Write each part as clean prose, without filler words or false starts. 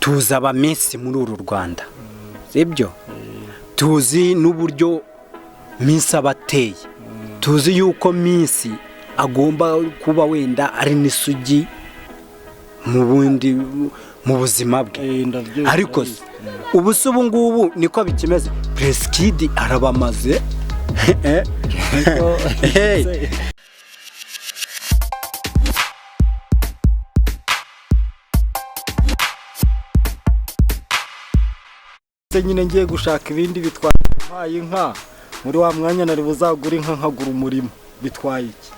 Tuzi aba miss muri uru Rwanda, sibyo? Tuzi n'uburyo miss aba ateye. Tuzi yuko miss agomba kuba wenda ari n'isugi mu bundi mu buzima bwe. Ndabyumva. Ariko se ubu se, ubu ngubu niko bikimeze? Prince Kid arabamaze. Hey. Se nyine ngiye gushaka ibindi, bitwaye mpaye inka muri wa mwanya nari buzagura inka nkagura umurima, bitwaye iki?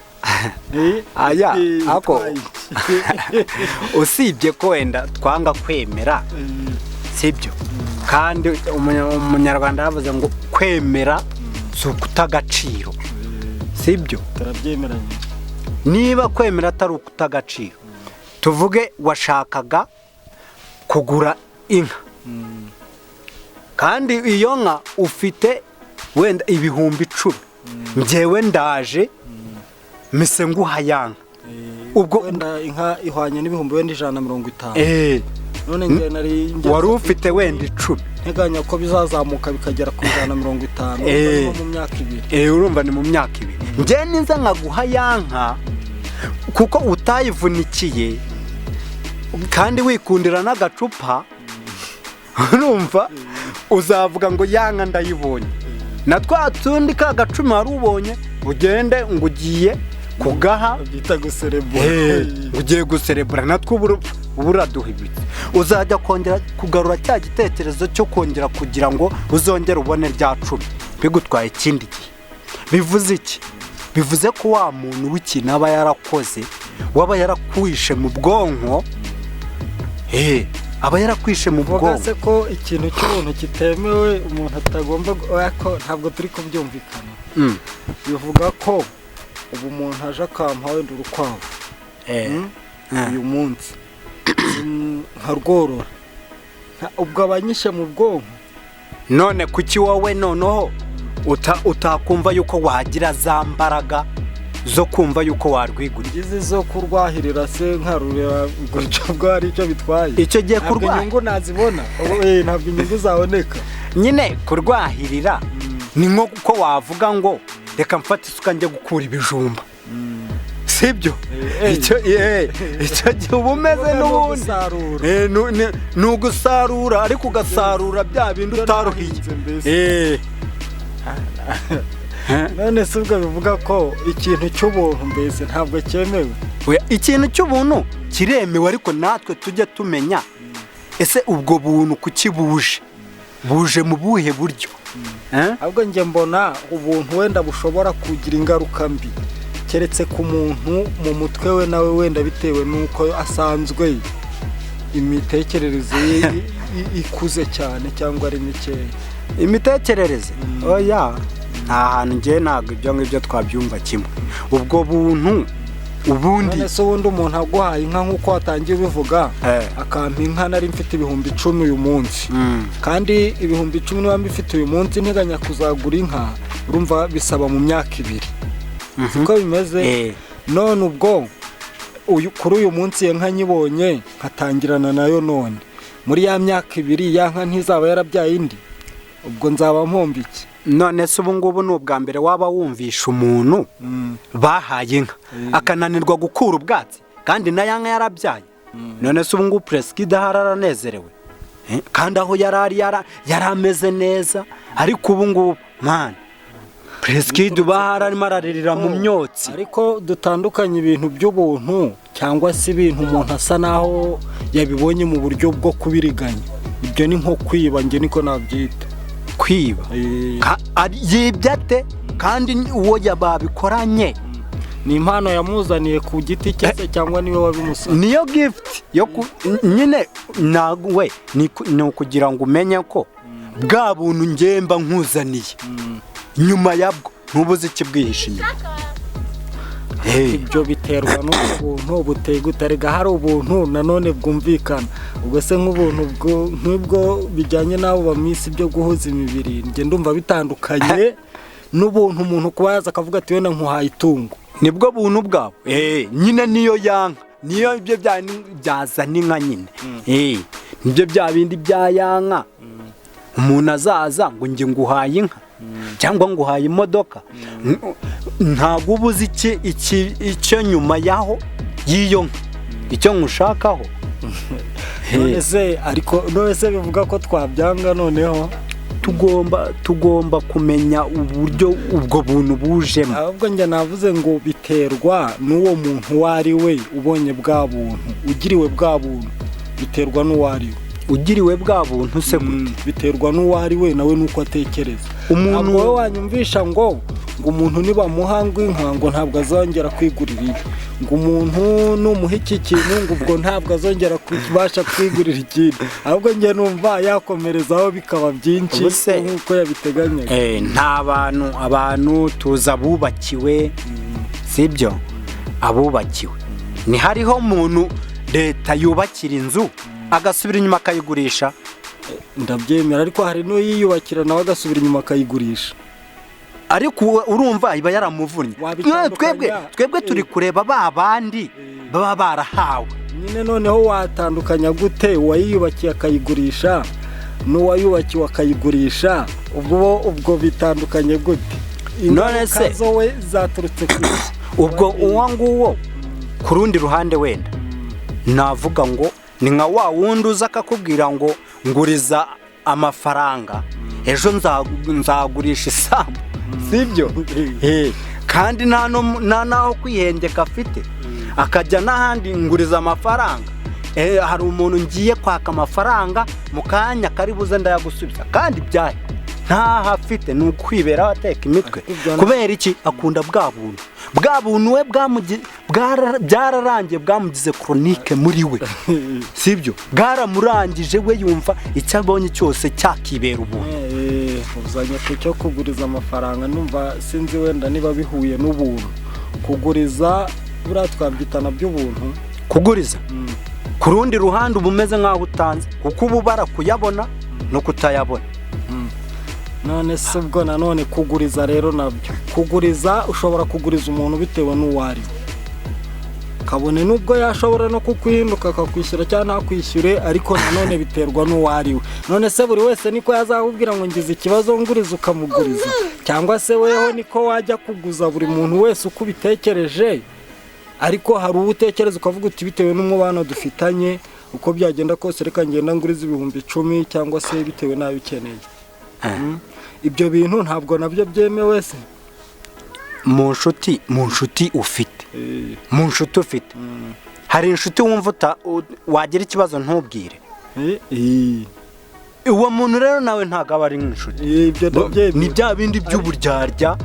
Aya, ako. Bitwaye iki? Usibye ko wenda twanga kwemera, sibyo? Kandi Umunyarwanda yavuze ngo kwemera si ukuta agaciro, sibyo? Turabyemeranya. Niba kwemera atari ukuta agaciro, tuvuge washakaga kugura inka, kandi iyo nka ufite wenda 10,000, njyewe ndaje mise nguha ya nka. Wenda inka ihwanye n'ibihumbi wenda 150. None njye nari Wari ufite wenda 10. Nteganya ko bizazamuka bikagera ku 150, urumva ni nko mu myaka 2. Urumva ni mu myaka 2. Njye niza nkaguha ya nka kuko utayivunikiye kandi wikundira n'agacupa, urumva uzavuga ngo ya nka ndayibonye, na twa tundi ka gacumi wari ubonye ugende ngo ugiye kugaha. Babyita guserebura. Ugiye guserebura, natwo ubu uraduhibitse. Uzajya kongera kugarura cya gitekerezo cyo kongera kugira ngo uzongere ubone rya cumi, bigutwaye ikindi gihe. Bivuze iki? Bivuze ko wa muntu w'ikintu aba yarakoze, waba yarakwishe mu bwonko, aba yarakwishe mu Vuga bwonko. se ko ikintu cy'ubuntu kitemewe, umuntu atagomba oya, ko ntabwo turi kubyumvikana. Bivuga ko ubu umuntu aje akampa wenda urukwavu uyu munsi, nkarworora, ubwo abanyishe mu bwonko. None kuki wowe noneho utakumva yuko wagira za mbaraga zo kumva yuko warwigurira? Ngize zo kurwahirira se nkarurira gutyo, bwo hari icyo bitwaye? Icyo gihe Ntabwo kurwaha inyungu nazibona. Ubu, ntabwo inyungu zaboneka. Nyine kurwahirira ni nko ko wavuga ngo reka mfate isuka njye gukura ibijumba, sibyo? Icyo gihe uba umeze Uvuga ni n'ubundi ugusarura. Ni ugusarura, ariko ugasarura bya bindi Ibyo utaruhiye. nahinze mbese. None se ubwo bivuga ko ikintu cy'ubuntu mbese ntabwo cyemewe? Oya, ikintu cy'ubuntu kiremewe, ariko natwe tujye tumenya ese ubwo buntu kuki buje, buje mu buhe buryo? Eh? Ahubwo njye mbona ubuntu wenda bushobora kugira ingaruka mbi, keretse ku muntu mu mutwe we nawe wenda bitewe n'uko asanzwe imitekerereze ye ikuze cyane cyangwa ari mikeya. Imitekerereze, oya, nta hantu ngewe, ntabwo ibyo ngibyo twabyumva kimwe, ubwo buntu ubundi. None se ubundi umuntu aguhaye inka nk'uko watangiye ubivuga, akampa inka nari mfite 10,000 uyu munsi, kandi 10,000 niba mbifite uyu munsi nteganya kuzagura inka, urumva bisaba mu myaka 2, siko bimeze? None ubwo kuri uyu munsi iyo nka nyibonye nkatangirana nayo, none muri ya myaka 2 ya nka ntizaba yarabyaye indi? Ubwo nzaba mpomba iki? None se ubu ngubu ni ubwa mbere waba wumvisha umuntu bahaye inka akananirwa gukura ubwatsi kandi na ya nka yarabyaye? None se ubu ngubu Prince Kid ahari aranezerewe? Kandi aho yari ari yari ameze neza, ariko ubu ngubu man, Prince Kid uba ahari arimo araririra mu myotsi. Ariko dutandukanye ibintu by'ubuntu cyangwa se ibintu umuntu asa naho yabibonye mu buryo bwo kubiriganya. Ibyo ni nko kwiba, njye niko nabyita. Kwiba? Yibye ate kandi uwo babikoranye? Ni impano yamuzaniye ku giti cye se cyangwa niwe wabimusabye? Niyo gift yo nyine nawe ni ukugira ngo umenye ko bwa buntu ngemba nkuzaniye, nyuma yabwo ntubuze ikibwihishe inyuma. Hey. Ibyo biterwa n'ubuntu buteye gute. Erega hari ubuntu nanone bwumvikana. Ubwo se nk'ubuntu nk'ubwo bijyanye n'abo bamisi byo guhuza imibiri, njye ndumva bitandukanye n'ubuntu umuntu kuba yaza akavuga ati wenda nkuhaye itungo. Nibwo buntu bwawe. Nyine niyo yanka. Niyo ibyo byazana inka nyine. Nibyo bya bindi bya ya nka, umuntu azaza ngo njye nguhaye inka cyangwa nguhaye imodoka, ntabwo uba uzi icyo nyuma yaho y'iyo nka, icyo nkushakaho. None se, ariko none se bivuga ko twabyanga noneho? Tugomba kumenya uburyo ubwo buntu bujemo. Ahubwo njye navuze ngo biterwa n'uwo muntu uwo ari we ubonye bwa buntu, ugiriwe bwa buntu, biterwa n'uwo ari we. Ugiriwe bwa buntu se gute? Biterwa n'uwo ari we nawe n'uko atekereza. Umuntu- Ntabwo wowe wanyumvisha ngo umuntu nibamuha ngo inka, ngo ntabwo azongera kwigurira iye, ngo umuntu numuha iki kintu, ngo ubwo ntabwo azongera kubasha kwigurira ikindi. Ahubwo njye numva yakomerezaho bikaba byinshi Ubu se- nk'uko yabiteganyaga. Nta bantu, abantu tuzi abubakiwe, sibyo? Abubakiwe, ni hariho umuntu leta yubakira inzu agasubira inyuma akayigurisha. Ndabyemera, ariko hari n'uyiyubakira nawe agasubira inyuma akayigurisha. Ariko urumva iba yaramuvunnye. Wabitandukanya. Twebwe turi kureba ba bandi baba barahawe. Nyine noneho watandukanya gute uwayiyubakiye akayigurisha n'uwayubakiwe akayigurisha? Ubwo bitandukanye gute? None se- Ingaruka zo we zaturutse ku iki? Ubwo uwo nguwo ku rundi ruhande wenda navuga ngo ni nka wa wundi uza akakubwira ngo nguriza amafaranga, ejo nzagurisha isambu, sibyo? Kandi nta n'aho kwihengeka afite, akajya n'ahandi, nguriza amafaranga. Hari umuntu ngiye kwaka amafaranga mu kanya kari buze ndayagusubiza, kandi byahe ntaho afite, ni ukwiberaho ateka imitwe. Ibyo Kubera iki? Akunda bwa buntu. Bwa buntu we byararangiye, bwamugize chronique muri we, sibyo? Bwaramurangije, we yumva icyo abonye cyose cyakibera ubuntu. Uzanye ku cyo kuguriza amafaranga, numva sinzi wenda niba bihuye n'ubuntu. Kuguriza buriya twabyita nabyo ubuntu? Kuguriza ku rundi ruhande uba umeze nk'aho utanze, kuko uba ubara kuyabona no kutayabona. None se ubwo nanone kuguriza rero nabyo, kuguriza ushobora kuguriza umuntu bitewe n'uwo ari we, kabone n'ubwo yashobora no kukwihinduka akakwishyura cyangwa ntakwishyure, ariko nanone biterwa n'uwo ari we. None se buri wese niko yazakubwira ngo ngize ikibazo nguriza, ukamuguriza? Cyangwa se weho niko wajya kuguza buri muntu wese uko ubitekereje? Ariko hari uwo utekereza ukavuga uti bitewe n'umubano dufitanye, uko byagenda kose reka ngenda nguriza 10,000, cyangwa se bitewe n'ayo ukeneye. Ibyo bintu ntabwo nabyo byemewe se? Mu nshuti ufite, mu nshuti ufite hari inshuti wumva wagira ikibazo ntubwire. Uwo muntu rero nawe ntabwo aba ari nk'inshuti. Ibyo ndabyemera. Ni bya bindi by'uburyarya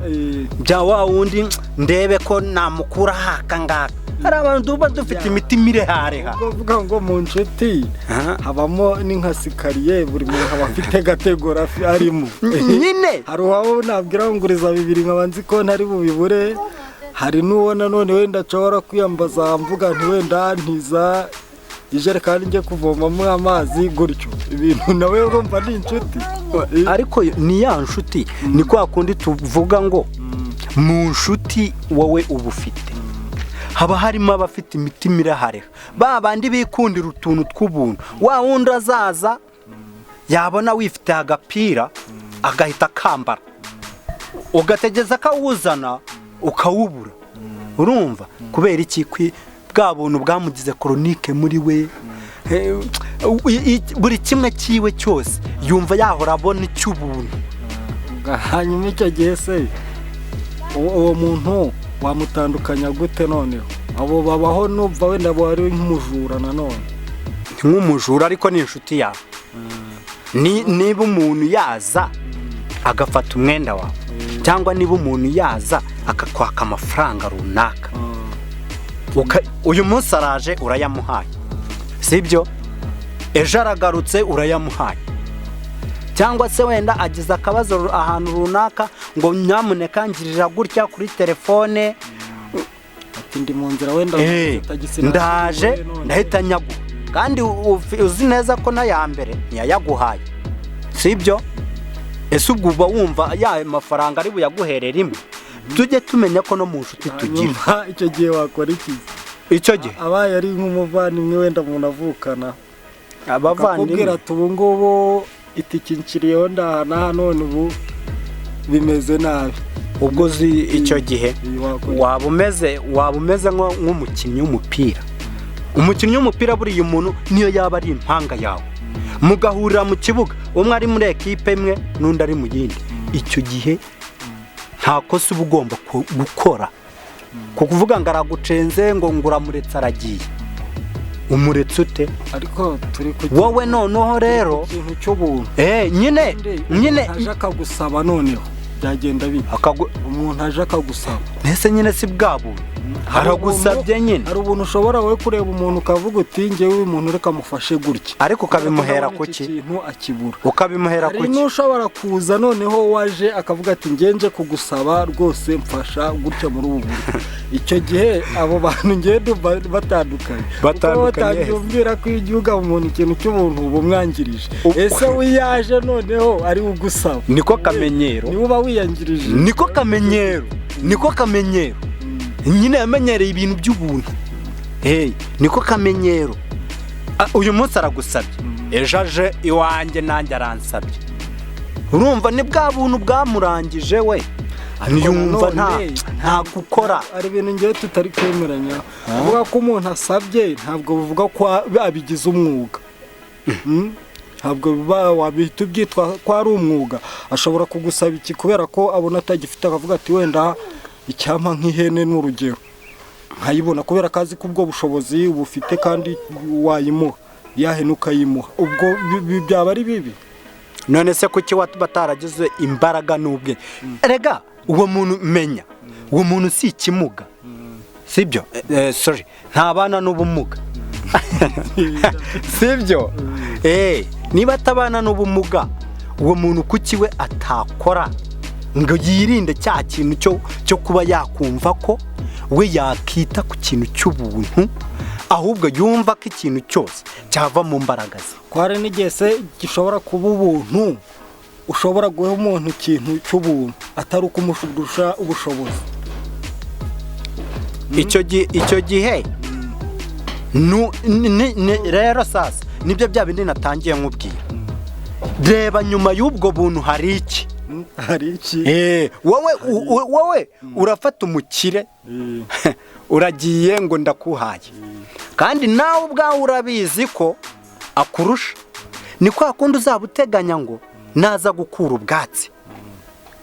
bya wa wundi ndebe ko namukura haka ngaka. Hari abantu tuba dufite imitima irehareha. Ubwo uvuga ngo mu nshuti habamo n'inka sikariye, buri muntu aba afite catégorie arimo. Nyine. Hari uwaba nabwira ngo nguriza 2 nkaba nzi ko ntari bubibure, hari n'uwo nanone wenda nshobora kwiyambaza mvuga nti wenda ntiza ijerekani njye kuvomamo amazi, gutyo ibintu nawe urumva ni inshuti. Ariko ni ya nshuti, ni kwa kundi tuvuga ngo mu nshuti wowe uba ufite haba harimo abafite imitima irahareha, ba bandi bikundira utuntu tw'ubuntu. Wa wundi azaza yabona wifite agapira agahita akambara, ugategereza akawuzana ukawubura. Urumva kubera iki? Bwa buntu bwamugize chronique muri we. Buri kimwe cyiwe cyose yumva yahora abona icy'ubuntu. Hanyuma icyo gihe se uwo muntu wamutandukanya gute noneho? Abo babaho, numva wenda wari nk'umujura nanone. Ni nk'umujura, ariko ni inshuti yawe. Niba umuntu yaza agafata umwenda wawe, cyangwa niba umuntu yaza akakwaka amafaranga runaka, uyu munsi araje urayamuhaye, sibyo? Ejo aragarutse urayamuhaye, cyangwa se wenda agize akabazo ahantu runaka ngo nyamuneka ngirira gutya kuri telefone. Ati ndi mu nzira wenda, tagisi ndaje none. Ndahita nyaguha, kandi uzi neza ko n'aya mbere ntiyayaguhaye, sibyo? Ese ubwo uba wumva ya mafaranga ari buyaguhere rimwe? Tujye tumenya ko no mu nshuti tugira Hanyuma icyo gihe wakora iki? Icyo gihe Abaye ari nk'umuvandimwe wenda umuntu avukana, akakubwira abavandimwe ati: "Ubu ngubu itike inciriyeho, ndaha n'aha, none ubu bimeze nabi." Ubwo uzi icyo gihe Iyi wakora. waba umeze nk'umukinnyi w'umupira. Umukinnyi w'umupira buriya, umuntu niyo yaba ari impanga yawe, mugahurira mu kibuga, umwe ari muri ekipe imwe n'undi ari mu yindi, icyo gihe nta kosa uba ugomba gukora, kuvuga ngo aragucenze, ngo uramuretse aragiye. Umuretse ute? Ariko turi ku Wowe noneho rero kintu cy'ubuntu. Nyine nyine. Umuntu aje akagusaba, noneho byagenda bite? Umuntu aje akagusaba. Mbese nyine si bwa buntu aragusabye nyine? Hari ubuntu ushobora wowe kureba umuntu ukavuga uti: "Ngewe uyu muntu reka mufashe gutya." Ariko ukabimuhera Kubera ko kuki? iki kintu akibura. Ukabimuhera Hari kuki? n'ushobora kuza noneho waje akavuga ati: "Ngenje kugusaba rwose, mfasha gutya muri ubu buryo." Icyo gihe abo bantu ngewe ndumva batandukanye. Batandukanye Kuko batangiye he? umbwira ko iyo ugiye ugaha umuntu ikintu cy'ubuntu uba umwangirije. Ese wiyaje noneho ari we ugusaba? Niko kamenyero. Niwe uba wiyangirije. Niko kamenyero, niko kamenyero nyine, yamenyereye ibintu by'ubuntu. Hey, niko kamenyero. Uyu munsi aragusabye, ejo aje iwanjye nanjye aransabye. Urumva ni bwa buntu bwamurangije we, ntiyumva nta Nanone, nta gukora. Hari ibintu ngewe tutari kwemeranya. Kuvuga ko umuntu asabye ntabwo bivuga ko abigize umwuga. Ntabwo biba wabihita ubyitwa ko ari umwuga. Ashobora kugusaba iki kubera ko abona atagifite, akavuga ati: "Wenda icyampa nk'ihene ni urugero nkayibona," kubera ko azi ko ubwo bushobozi bufite kandi wayimuha, ya hene ukayimuha. Ubwo byaba ari bibi? None se kuki bataragize imbaraga n'ubwe? Erega uwo muntu, menya uwo muntu si ikimuga, sibyo? Sorry, ntabana n'ubumuga, sibyo? Niba atabana n'ubumuga, uwo muntu kuki we atakora ngo yirinde cya kintu cyo kuba yakumva ko we yakita ku kintu cy'ubuntu, ahubwo yumva ko ikintu cyose cyava mu mbaraga ze? Ko hari n'igihe se gishobora kuba ubuntu, ushobora guha umuntu ikintu cy'ubuntu atari ukumurusha ubushobozi? Icyo gihe rero sasa nibyo bya bindi natangiye nkubwira: reba nyuma y'ubwo buntu hari iki? Hari iki? Wowe urafata umukire, uragiye ngo ndakuhaye, kandi nawe ubwawe urabizi ko akurusha. Ni kwa kundi uzaba uteganya ngo naza gukura ubwatsi,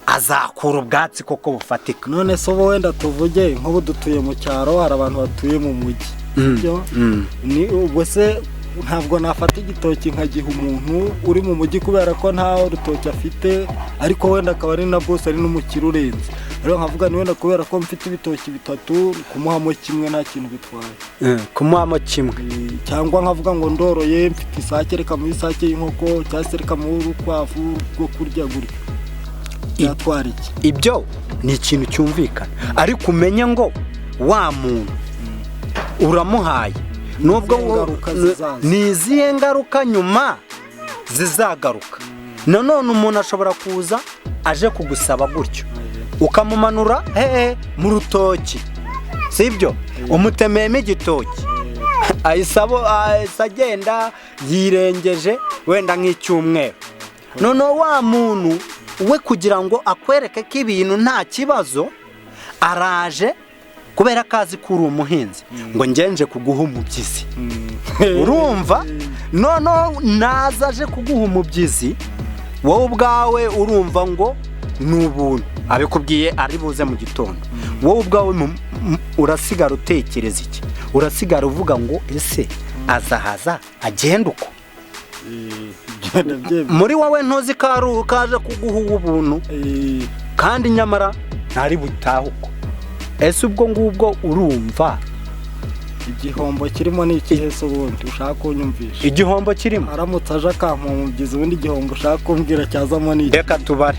azakura ubwatsi koko bufatika. None se ubu wenda tuvuge nk'ubu dutuye mu cyaro, hari abantu batuye mu mujyi, sibyo? Ni ubwo se ntabwo nafata igitoki nkagiha umuntu uri mu mujyi kubera ko nta rutoki afite, ariko wenda akaba ari na bose, ari n'umukire urenze, rero nkavuga ni wenda kubera ko mfite ibitoki bitatu, kumuhamo kimwe nta kintu bitwaye? Kumuhamo kimwe. Cyangwa nkavuga ngo ndoroye, mfite isake, reka mu isake y'inkoko, cyangwa se reka mu urukwavu rwo kurya gutyo, byatwara iki? Ibyo ni ikintu cyumvikana, ariko umenye ngo wa muntu uramuhaye nubwo Izihe ngaruka zizaza? Ni izihe ngaruka nyuma zizagaruka? Nanone umuntu ashobora kuza aje kugusaba gutyo, ukamumanura hehe? Mu rutoki, sibyo? Umutemeyemo igitoki, ahise agenda yirengeje wenda nk'icyumweru. Noneho wa muntu we, kugira ngo akwereke ko ibintu nta kibazo, araje kubera ko azi ko uri umuhinzi, ngo ngenje kuguha umubyizi. Urumva noneho naza aje kuguha umubyizi, wowe ubwawe urumva ngo ni ubuntu abikubwiye, ari buze mu gitondo. Wowe ubwawe urasigara utekereza iki? Urasigara uvuga ngo: "Ese azahaza agenda uko?" Ibyo ndabyemera. Muri wowe ntuzi ko ari kaje kuguha ubuntu, kandi nyamara ntari butahe uko. Ese ubwo ngubwo urumva Igihombo kirimo ni ikihe se ubundi ushaka kunyumvisha? Igihombo kirimo? Aramutse aje akampa umubyizi, ubundi igihombo ushaka kumbwira cyazamo ni iki? Reka tubare.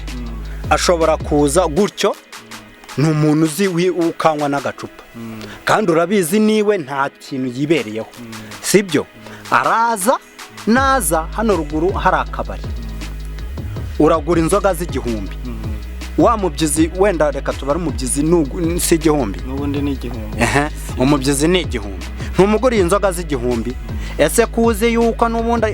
Ashobora kuza gutyo, ni umuntu uzi ukanywa n'agacupa, kandi urabizi niwe nta kintu yibereyeho, sibyo? Araza, naza hano ruguru hari akabari, uragura inzoga z'igihumbi, wa mubyizi wenda, reka tubare umubyizi si igihumbi. N'ubundi ni igihombo. Ehe. Umubyizi ni 1000, ntumuguriye inzoga z'igihumbi. Ese kuzi yuko n'ubundi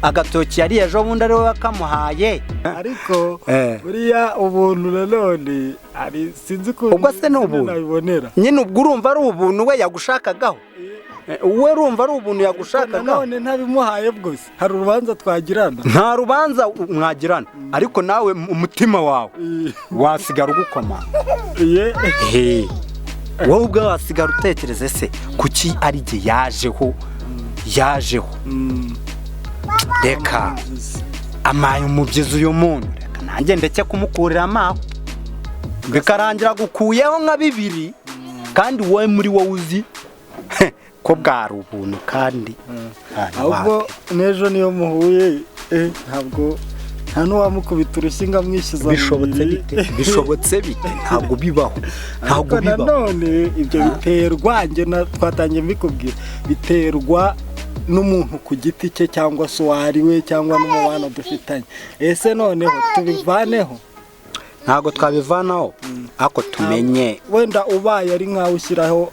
agatoki yari ejo bundi ari we wakamuhaye? Ariko buriya ubuntu nanone ari sinzi ukuntu Ubwo se ni ubuntu? nabibonera. Nyine ubwo urumva ari ubuntu we yagushakagaho, we urumva ari ubuntu yagushakagaho. Nanone ntabimuhaye bwose hari urubanza twagirana? Nta rubanza mwagirana, ariko nawe umutima wawe wasigara ugukoma. Ye. He, wowe ubwawe wasigara utekereza, ese kuki ari jye yajeho yajeho? Reka amaye umubyizi uyu muntu, reka nanjye ndeke kumukurira amaho, bikarangira gukuyeho nka 2, kandi wowe muri wowe uzi ko bwari ubuntu kandi Ahubwo wapi. N'ejo niyo muhuye, ntabwo nta n'uwamukubita urushyi ngo amwishyuza Bishobotse bibiri. bite? Bishobotse bite? Ntabwo bibaho, ntabwo Ariko bibaho. Nanone ibyo biterwa, njye twatangiye mbikubwira, biterwa n'umuntu ku giti cye cyangwa se uwo ari we cyangwa n'umubano dufitanye. Ese noneho tubivaneho? Ntabwo twabivanaho, ariko tumenye. Wenda ubaye ari nkawe ushyiraho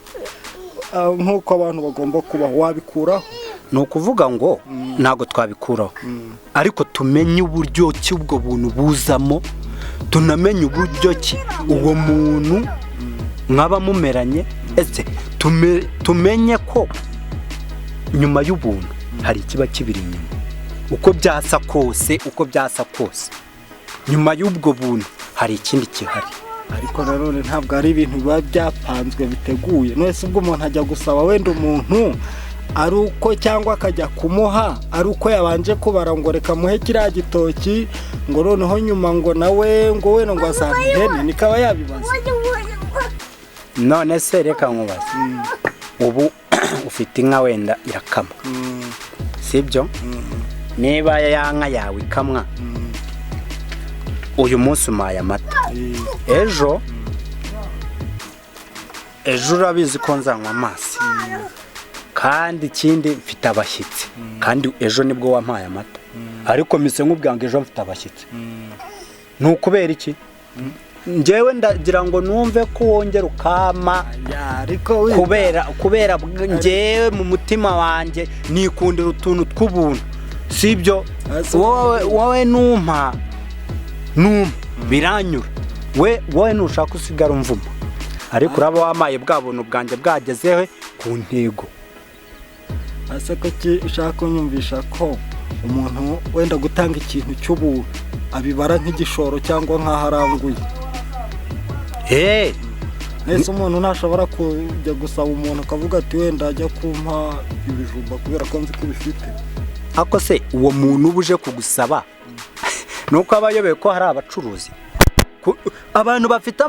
nk'uko abantu bagomba kubaho, wabikuraho? Ni ukuvuga ngo ntabwo twabikuraho, ariko tumenye uburyo ki ubwo buntu buzamo, tunamenye uburyo ki uwo muntu mwaba mumeranye. Ese tumenye ko nyuma y'ubuntu hari ikiba kibiri inyuma, uko byasa kose, uko byasa kose, nyuma y'ubwo buntu hari ikindi gihari. Ariko nanone ntabwo ari ibintu biba byapanzwe biteguye. None ubwo umuntu ajya gusaba wenda umuntu ari uko, cyangwa akajya kumuha ari uko yabanje kubara ngo reka muhe kiriya gitoki, ngo noneho nyuma ngo nawe ngo wenda ngo azana ihene, nikaba yabibaza? None se reka nkubaze, ubu ufite inka wenda irakama, sibyo? Niba ya nka yawe ikamwa, uyu munsi umaye amata, ejo urabizi ko nzanywa amazi, kandi ikindi mfite abashyitsi, kandi ejo nibwo wampaye amata, ariko mise nk'ubwa ngo ejo mfite abashyitsi, ni ukubera iki? Njyewe ndagira ngo numve ko wongera ukama. Ya, ariko Kubera njyewe mu mutima wanjye nikundira utuntu tw'ubuntu, sibyo? Wowe numpa biranyura, we wowe nushaka usigara umvuma, ariko uraba wamaye bwa buntu bwanjye bwagezehe ku ntego. Ese kuki ushaka kunyumvisha ko umuntu wenda gutanga ikintu cy'ubuntu abibara nk'igishoro cyangwa nk'aho aranguye? Nese umuntu ntashobora kujya gusaba umuntu akavuga ati wenda ajya kumpa ibijumba kubera ko nzi ko ubifite? Ako se uwo muntu uba uje kugusaba nuko aba ayobewe ko hari abacuruzi, abantu bafite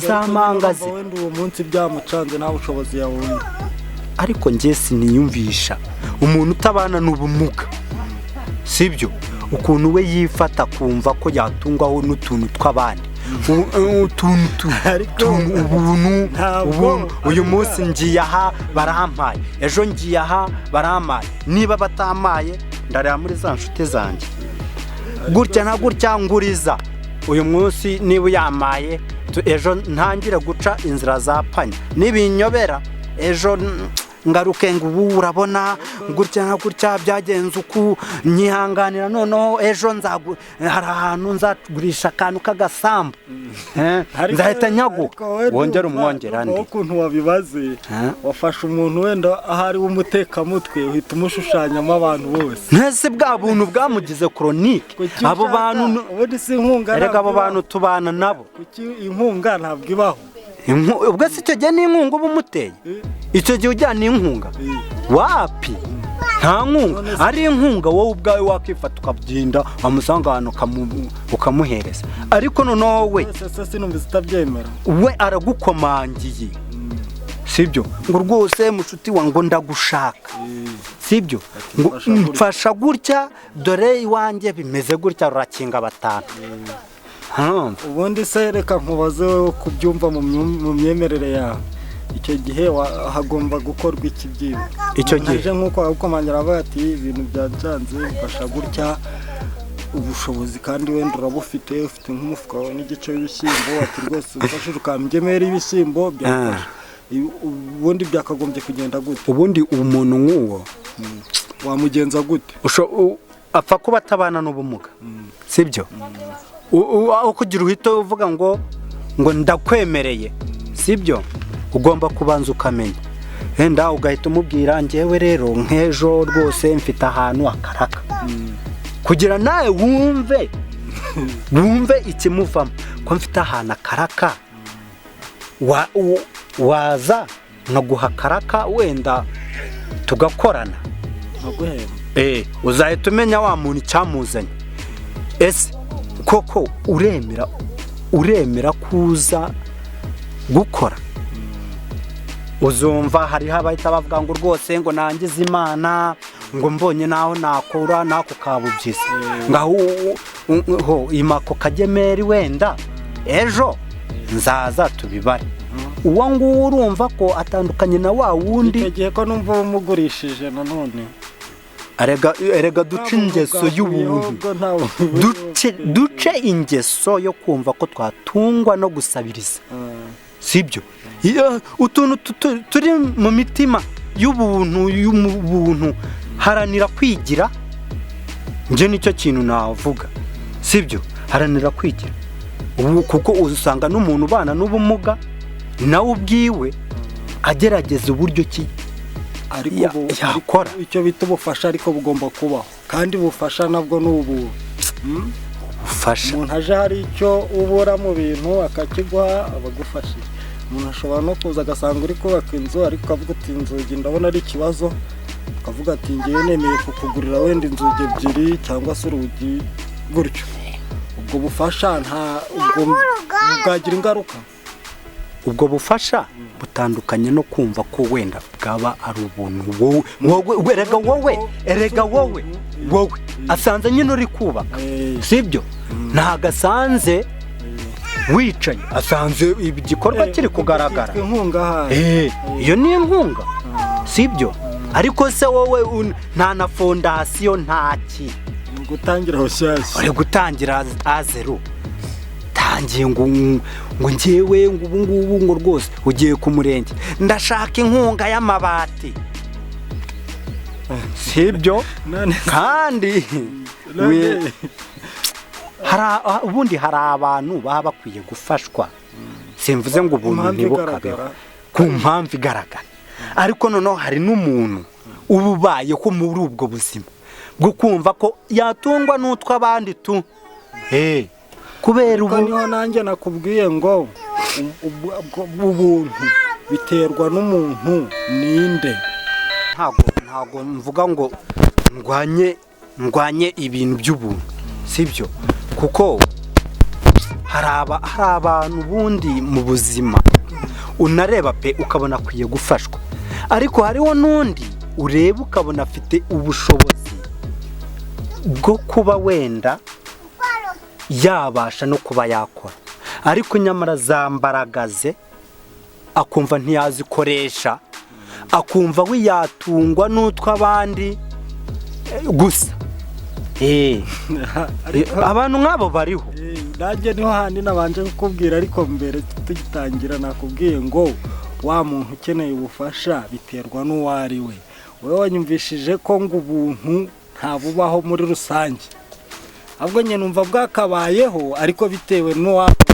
za mangazi? Wenda uwo munsi byamucanze, nta bushobozi yabonye. Ariko njye siniyumvisha umuntu utabana n'ubumuga, sibyo, ukuntu we yifata kumva ko yatungwaho n'utuntu tw'abandi, utuntu Ariko ubuntu. Ntabwo Ubuntu uyu munsi ngiye aha barampaye, ejo ngiye aha barampaye, niba batampaye ndareba muri za nshuti zanjye gutya na gutya, nguriza uyu munsi, niba uyamaye ejo ntangire guca inzira za panya, nibinyobera ejo ngaruke ngo ubu urabona gutya na gutya byagenze uku, nyihanganira, noneho ejo nzagu hari ahantu nzagurisha akantu k'agasambu, nzahita nyaguha, Ariko wowe wongere ndumva umwongera andi. Ukuntu wabibaze, wafashe umuntu wenda ahari w'umutekamutwe uhita umushushanyamo abantu bose. Ntese bwa buntu bwamugize chronique. Kuki Abo ushaka- bantu ubundi si inkunga erega abo ntabwo bantu ibaho. tubana nabo. Kuki inkunga ntabwo ibaho? Ubwo se icyo gihe n'inkunga uba umuteye? Icyo gihe ujyana inkunga? Wapi, nta nkunga. None se- Ari inkunga wowe ubwawe wakifata ukagenda wamusanga ahantu ukamuhereza, ariko noneho we Wese se sinumvise utabyemera. We aragukomangiye, sibyo, ngo rwose mushuti wa ngo ndagushaka, sibyo, ngo mfasha gutya. Mfasha gutya, dore iwanjye bimeze gutya, rurakinga batanu. Ubundi se reka nkubaze, wowe kubyumva mu myemerere yawe, icyo gihe hagomba gukorwa iki byibura? Icyo Umuntu gihe? aje nk'uko agukomangira avuga ati ibintu byancanze, mfasha gutya, ubushobozi kandi wenda urabufite, ufite nk'umufuka wawe n'igice w'ibishyimbo, ati rwose umfashije ukamgemera ibishyimbo byafasha. Ubundi byakagombye kugenda gute? Ubundi umuntu nk'uwo Wamugenza gute? Apfa kuba atabana n'ubumuga, sibyo? Aho kugira uhite uvuga ngo ndakwemereye, sibyo? Ugomba kubanza ukamenya, wenda ugahita umubwira: "Ngewe rero nk'ejo rwose mfite ahantu akaraka," kugira nawe wumve ikimuvamo, ko mfite ahantu akaraka, waza nkaguha akaraka, wenda tugakorana. Nkaguhemba. Uzahita umenya wa muntu icyamuzanye. Ese koko uremera kuza gukora? Uzumva hariho abahita bavuga ngo rwose ngo nangize Imana, ngo mbonye naho nakura n'ako kabubyizi, ngaho ho imako kagemeri, wenda ejo nzaza tubibare. Uwo nguwo urumva ko atandukanye na wa wundi. Icyo gihe ko numva umugurishije nanone? Erega duce ingeso y'ubuntu, duce ingeso yo kumva ko twatungwa no gusabiriza, sibyo? Iyo utuntu turi mu mitima y'ubuntu, y'ubuntu, haranira kwigira. Njye nicyo kintu navuga, sibyo? Haranira kwigira ubu, kuko usanga n'umuntu ubana n'ubumuga nawe ubwiwe agerageza uburyo ki Ariko yakora. Ariko icyo bita ubufasha ariko bugomba kubaho, kandi ubufasha nabwo ni ubu Bufasha. Umuntu aje hari icyo ubura mu bintu akakiguha, aba agufashije. Umuntu ashobora no kuza agasanga uri kubaka inzu, ariko ukavuga uti inzugi ndabona ari ikibazo, ukavuga ati ngewe nemeye kukugurira wenda inzugi ebyiri cyangwa se urugi gutyo. Ubwo bufasha nta ubwo bwagira ingaruka? Ubwo bufasha butandukanye no kumva ko wenda bwaba ari ubuntu. Wowe erega wowe asanze nyine uri kubaka, sibyo? Ntabwo asanze wicaye, asanze igikorwa kiri kugaragara. Byitwa inkunga ahari. Iyo ni inkunga, sibyo? Ariko se wowe nta na fondasiyo, ntaki? Ni ugutangira bushyashya. Uri gutangira à zéro, tangiye ngo ngewe ngo ubu ngubu ngo rwose ugiye ku murenge, ndashaka inkunga y'amabati, sibyo? None Kandi none ubundi hari abantu baba bakwiye gufashwa, simvuze ngo ubuntu Impamvu ntibukabeho. igaragara. Ku mpamvu igaragara. Ariko noneho hari n'umuntu uba ubayeho muri ubwo buzima bwo kumva ko yatungwa n'utw'abandi tu kubera Kuko ubu niho nanjye nakubwiye ngo ubuntu biterwa n'umuntu ninde. Ntabwo mvuga ngo ndwanye ibintu by'ubuntu, sibyo? Kuko hari abantu ubundi mu buzima unareba pe ukabona akwiye gufashwa, ariko hariho n'undi ureba ukabona afite ubushobozi bwo kuba wenda yabasha no kuba yakora, ariko nyamara za mbaraga ze akumva ntiyazikoresha, akumva we yatungwa n'utw'abandi gusa. Abantu nk'abo bariho. Nanjye niho handi nabanje kukubwira, ariko mbere tugitangira nakubwiye ngo wa muntu ukeneye ubufasha biterwa n'uwo ari we. Wowe wanyumvishije ko ngo ubuntu ntabubaho muri rusange, ahubwo nyine numva bwakabayeho, ariko bitewe n'uwa muntu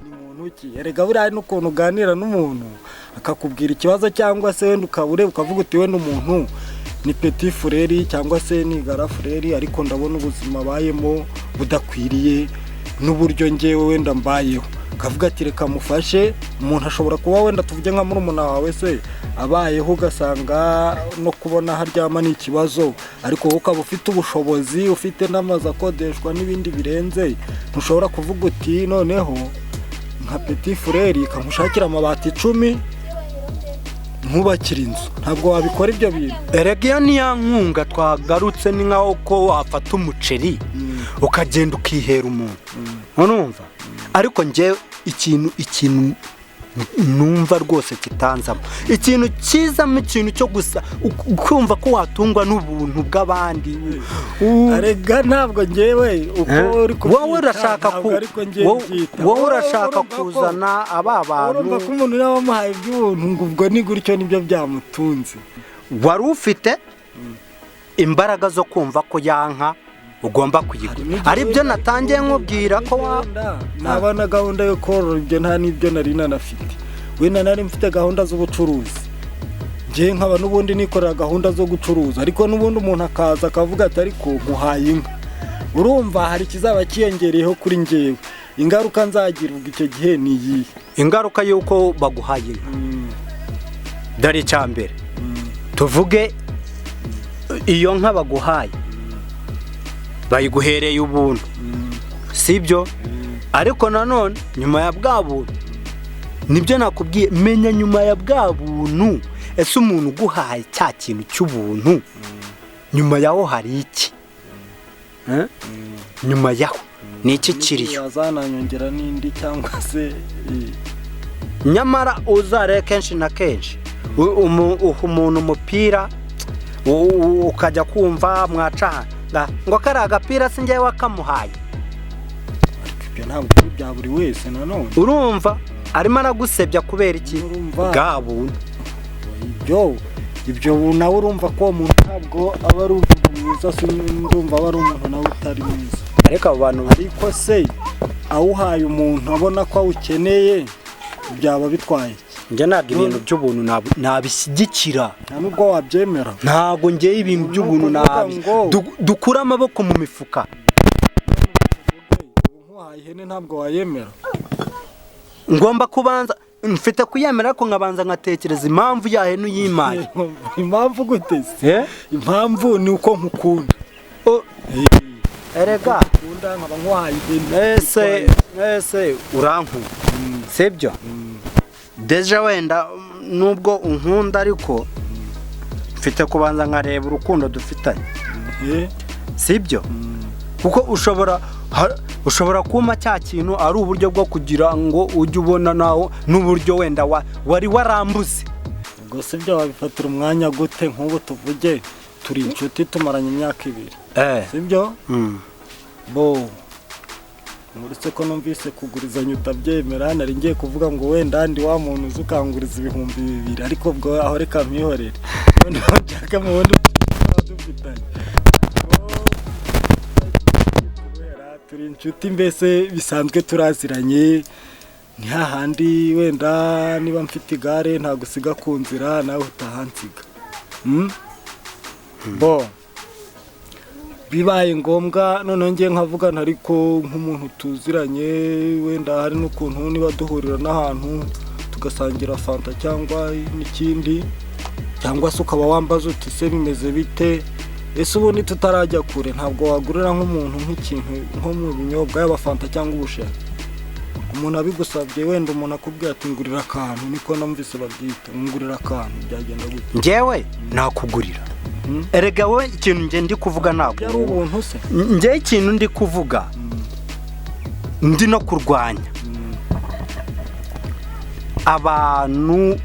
ni muntu ki. Erega buriya hari n'ukuntu uganira n'umuntu akakubwira ikibazo, cyangwa se wenda ukaba ureba ukavuga uti wenda umuntu ni petit frère cyangwa se ni grand frère, ariko ndabona ubuzima abayemo budakwiriye n'uburyo ngewe wenda mbayeho, ukavuga ati reka mufashe. Umuntu ashobora kuba wenda tuvuge nka murumuna wawe se abayeho, ugasanga no kubona aho aryama ni ikibazo, ariko wowe ukaba ufite ubushobozi, ufite n'amazu akodeshwa n'ibindi birenze, ntushobora kuvuga uti noneho nka petit frère kamushakira amabati 10 nkubakira inzu? Ntabwo wabikora ibyo bintu. Erega iyo ni ya nkunga twagarutse, ni nkaho ko wafata umuceri ukagenda ukihera umuntu, urumva? Ariko njye ikintu Numva rwose kitanzamo ikintu kizamo, ikintu cyo gusa kumva ko watungwa n'ubuntu bw'abandi. Arega ntabwo ngewe uko uri kubyita, Wowe urashaka ntabwo ku ariko ngewe mbyita. Wowe urashaka Urumva ko- kuzana aba Urumva bantu ko umuntu nawe wamuhaye iby'ubuntu, ngo ubwo ni gutyo, nibyo byamutunze. Wari ufite imbaraga zo kumva ko yanka ugomba kuyigura, aribyo natangiye nkubwira ko wa Naba na gahunda yo korora, ibyo nta n'ibyo nari nanafite. Wenda nari mfite gahunda z'ubucuruzi, ngewe nkaba n'ubundi nikorera gahunda zo gucuruza, ariko n'ubundi umuntu akaza akavuga ati: "Ariko nkuhaye inka." Urumva hari ikizaba kiyongereyeho kuri ngewe. Ingaruka nzagira ubwo icyo gihe ni iyihe? Ingaruka y'uko baguhaye inka, dore icya mbere: tuvuge iyo nka baguhaye, bayiguhereye ubuntu, sibyo? Ariko nanone nyuma ya bwa buntu, nibyo nakubwiye, menya nyuma ya bwa buntu, ese umuntu uguhaye cya kintu cy'ubuntu, nyuma yaho hari iki? Eh? Nyuma yaho ni iki kiriyo? Yazananyongera n'indi cyangwa se Nyamara uzarebe kenshi na kenshi uha umuntu umupira, ukajya kumva mwacana ngo kariya agapira si njyewe wakamuhaye. Ariko ibyo ntabwo ari ibya buri wese nanone. Urumva arimo aragusebya kubera iki? Urumva. Bwa buntu. Ibyo nawe urumva ko uwo muntu ntabwo aba ari umuntu mwiza, si ndumva aba ari umuntu nawe utari mwiza. Ariko abo bantu Ariko se awuhaye umuntu abona ko awukeneye, byaba bitwaye iki? Njye ntabwo ibintu by'ubuntu nabishyigikira. Nta nubwo wabyemera? Ntabwo ngewe ibintu by'ubuntu Ni ukuvuga nabi ngo- dukure amaboko mu mifuka. Ubu nkuhaye ihene ntabwo wayemera? Ngomba kubanza, mfite kuyemera, ariko nkabanza nkatekereza impamvu ya hene uyimpaye. Impamvu gute se? Eh? Impamvu ni uko nkukunda. Erega Nkukunda, nkaba nkuhaye ihene. Ese urankunda, sibyo? Déjà wenda nubwo unkunda, ariko mfite kubanza nkareba urukundo dufitanye, sibyo? Kuko ushobora kumpa cya kintu ari uburyo bwo kugira ngo ujye ubona nawe n'uburyo wenda wari warambuze. Ubwo si byo, wabifatira umwanya gute? Nk'ubu tuvuge turi inshuti, tumaranye imyaka 2, sibyo? Bo uretse ko numvise kugurizanya utabyemera, nari ngiye kuvuga ngo wenda ndi wa muntu uzi ukanguriza 2000, ariko ubwo aho reka mpihorere, noneho nshaka mu bundi tuba dufitanye. Kubera turi inshuti mbese bisanzwe, turaziranye, ni hahandi wenda niba mfite igare ntagusiga ku nzira, nawe utahansiga. Bo bibaye ngombwa noneho ngiye nkavuga, ariko nk'umuntu tuziranye, wenda hari n'ukuntu niba duhurira n'ahantu tugasangira fanta cyangwa n'ikindi, cyangwa se ukaba wambaza uti: "Se bimeze bite?" Ese ubundi tutarajya kure, ntabwo wagurira nk'umuntu nk'ikintu nko mu binyobwa, yaba fanta cyangwa ubushera, umuntu abigusabye, wenda umuntu akubwira ati: "Ngurira akantu," niko numvise babyita, "ngurira akantu," byagenda gute? Njyewe nakugurira. Erega wowe ikintu njye ndi kuvuga ntabwo Byari ubuntu se? Njyewe ikintu ndi kuvuga, ndi no kurwanya abantu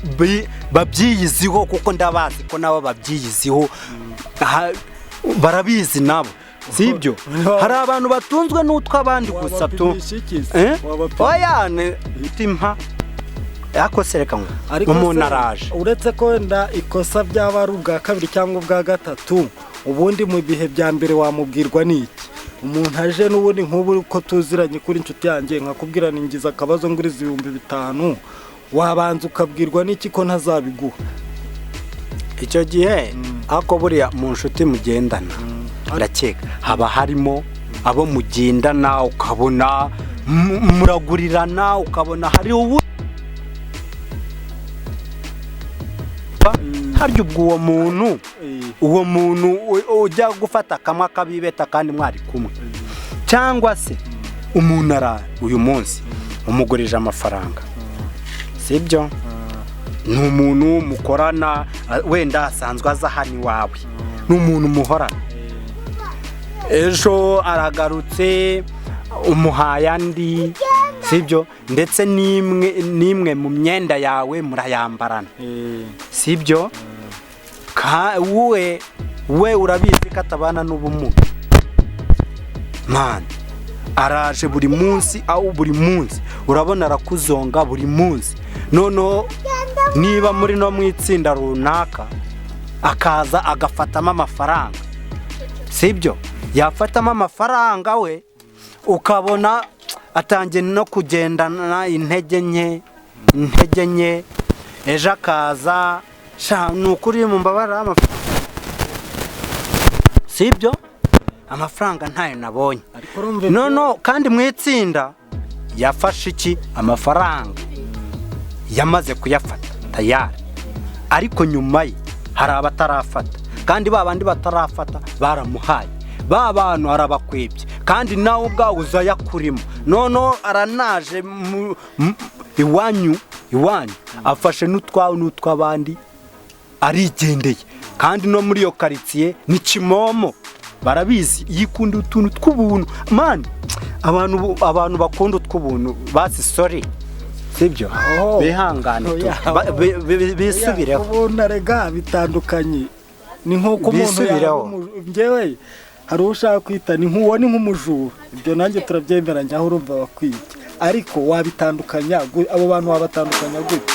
babyiyiziho, kuko ndabazi ko nabo babyiyiziho. Barabizi nabo, sibyo? Hari abantu batunzwe n'utw'abandi gusa tu. Wabapimisha iki se? Eh? Wabapimisha- Oya, impa ariko se reka ngo Ariko umuntu se, araje. Uretse ko wenda ikosa byaba ari ubwa kabiri cyangwa ubwa gatatu, ubundi mu bihe bya mbere wamubwirwa n'iki? Umuntu aje n'ubundi, nk'ubu ko tuziranye kuri inshuti yanjye, nkakubwira ningiza akabazo nguriza 5000, wabanza ukabwirwa n'iki ko ntazabiguha? Icyo gihe ariko buriya mu nshuti mugendana, ndakeka haba harimo abo mugendana ukabona muragurirana, ukabona hari ubu harya ubwo uwo muntu ujya gufata kamwe akabibeta kandi mwari kumwe, cyangwa se umuntu ara uyu munsi umugurije amafaranga, sibyo? Ni umuntu mukorana, wenda asanzwe aza hano iwawe, ni umuntu muhorana, ejo aragarutse umuhaye andi, Sibyo? Ndetse n'imwe n'imwe mu myenda yawe murayambarana. Sibyo? We urabizi ko atabana n'ubumuga, man. Araje buri munsi, aho buri munsi urabona arakuzonga buri munsi. Noneho niba muri no mu itsinda runaka, akaza agafatamo amafaranga, sibyo? Yafatamo amafaranga, we ukabona atangiye no kugendana intege nke, intege nke. Ejo akaza: "Sha, ni ukuri mu mbabara amafaranga, sibyo? Amafaranga ntayo nabonye." Ariko urumva No, kandi mu itsinda yafashe iki? Amafaranga yamaze kuyafata tayari, ariko nyuma ye hari abatarafata, kandi ba bandi batarafata baramuhaye. Ba bantu arabakwebye, kandi nawe ubwawe uzayakurimo. Noneho aranaje iwanyu, afashe n'utwawe n'utw'abandi, arigendeye. Kandi no muri iyo karitsiye ni kimomo, barabizi, yikunda utuntu tw'ubuntu, man. Abantu bakunda utw'ubuntu basi, sorry, sibyo? Oh. Bihangane tu. Oya. Bisubireho. Ubuntu arega bitandukanye, ni nk'uko umuntu Bisubireho. yaba njyewe hari uwo ushaka kwita ni nk'uwo, ni nk'umujura. Ibyo nanjye turabyemeranya, aho urumva bakwibye, ariko wabitandukanya abo bantu wabatandukanya gute?